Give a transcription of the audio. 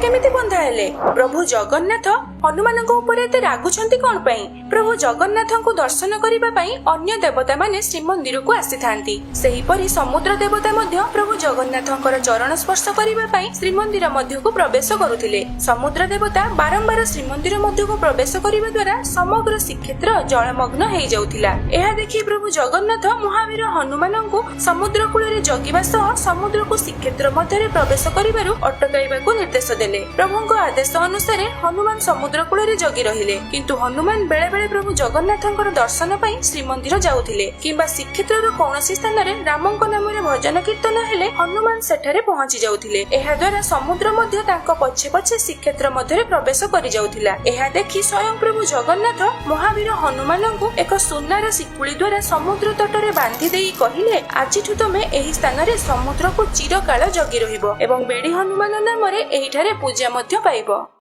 କେମିତି ବନ୍ଧା ହେଲେ? ପ୍ରଭୁ ଜଗନ୍ନାଥ ହନୁମାନଙ୍କ ଉପରେ ଏତେ ରାଗୁଛନ୍ତି କଣ ପାଇଁ? ପ୍ରଭୁ ଜଗନ୍ନାଥଙ୍କୁ ଦର୍ଶନ କରିବା ପାଇଁ ଅନ୍ୟ ଦେବତାମାନେ ଶ୍ରୀମନ୍ଦିରକୁ ଆସିଥାନ୍ତି। ସେହିପରି ସମୁଦ୍ର ଦେବତା ମଧ୍ୟ ପ୍ରଭୁ ଜଗନ୍ନାଥଙ୍କର ଚରଣ ସ୍ପର୍ଶ କରିବା ପାଇଁ ଶ୍ରୀମନ୍ଦିର ମଧ୍ୟକୁ ପ୍ରବେଶ କରୁଥିଲେ। ସମୁଦ୍ର ଦେବତା ବାରମ୍ବାର ଶ୍ରୀମନ୍ଦିର ମଧ୍ୟକୁ ପ୍ରବେଶ କରିବା ଦ୍ୱାରା ସମଗ୍ର ଶ୍ରୀକ୍ଷେତ୍ର ଜଳମଗ୍ନ ହେଇଯାଉଥିଲା। ଏହା ଦେଖି ପ୍ରଭୁ ଜଗନ୍ନାଥ ମହାବୀର ହନୁମାନଙ୍କୁ ସମୁଦ୍ର କୂଳରେ ଜଗିବା ସହ ସମୁଦ୍ରକୁ ଶ୍ରୀକ୍ଷେତ୍ର ମଧ୍ୟରେ ପ୍ରବେଶ କରିବାରୁ ଅଟକାଇବାକୁ ନିର୍ଦ୍ଦେଶ ଦେଲେ। ପ୍ରଭୁଙ୍କ ଆଦେଶ ଅନୁସାରେ ହନୁମାନ ସମୁଦ୍ର କୂଳରେ ଜଗି ରହିଲେ। କିନ୍ତୁ ହନୁମାନ ବେଳେ ବେଳେ ପ୍ରଭୁ ଜଗନ୍ନାଥଙ୍କର ଦର୍ଶନ ପାଇଁ ଶ୍ରୀମନ୍ଦିର ଯାଉଥିଲେ କିମ୍ବା ଶ୍ରୀକ୍ଷେତ୍ରର କୌଣସି ସ୍ଥାନରେ ରାମଙ୍କ ନାମରେ ଭଜନ କୀର୍ତ୍ତନ ହେଲେ ହନୁମାନ ସେଠାରେ ପହଞ୍ଚି ଯାଉଥିଲେ। ଏହା ଦ୍ୱାରା ସମୁଦ୍ର ମଧ୍ୟ ତାଙ୍କ ପଛେ ପଛେ ଶ୍ରୀକ୍ଷେତ୍ର ମଧ୍ୟରେ ପ୍ରବେଶ କରିଯାଉଥିଲା। ଏହା ଦେଖି ସ୍ୱୟଂ ପ୍ରଭୁ ଜଗନ୍ନାଥ ମହାବୀର ହନୁମାନଙ୍କୁ ଏକ ସୁନାର ଶିକୁଳି ଦ୍ୱାରା ସମୁଦ୍ର ତଟରେ ବାନ୍ଧି ଦେଇ କହିଲେ, ଆଜିଠୁ ତମେ ଏହି ସ୍ଥାନରେ ସମୁଦ୍ରକୁ ଚିରକାଳ ଜଗି ରହିବ ଏବଂ ବେଡି ହନୁମାନ ନାମରେ ଏହିଠାରେ ପୂଜା ମଧ୍ୟ ପାଇବ।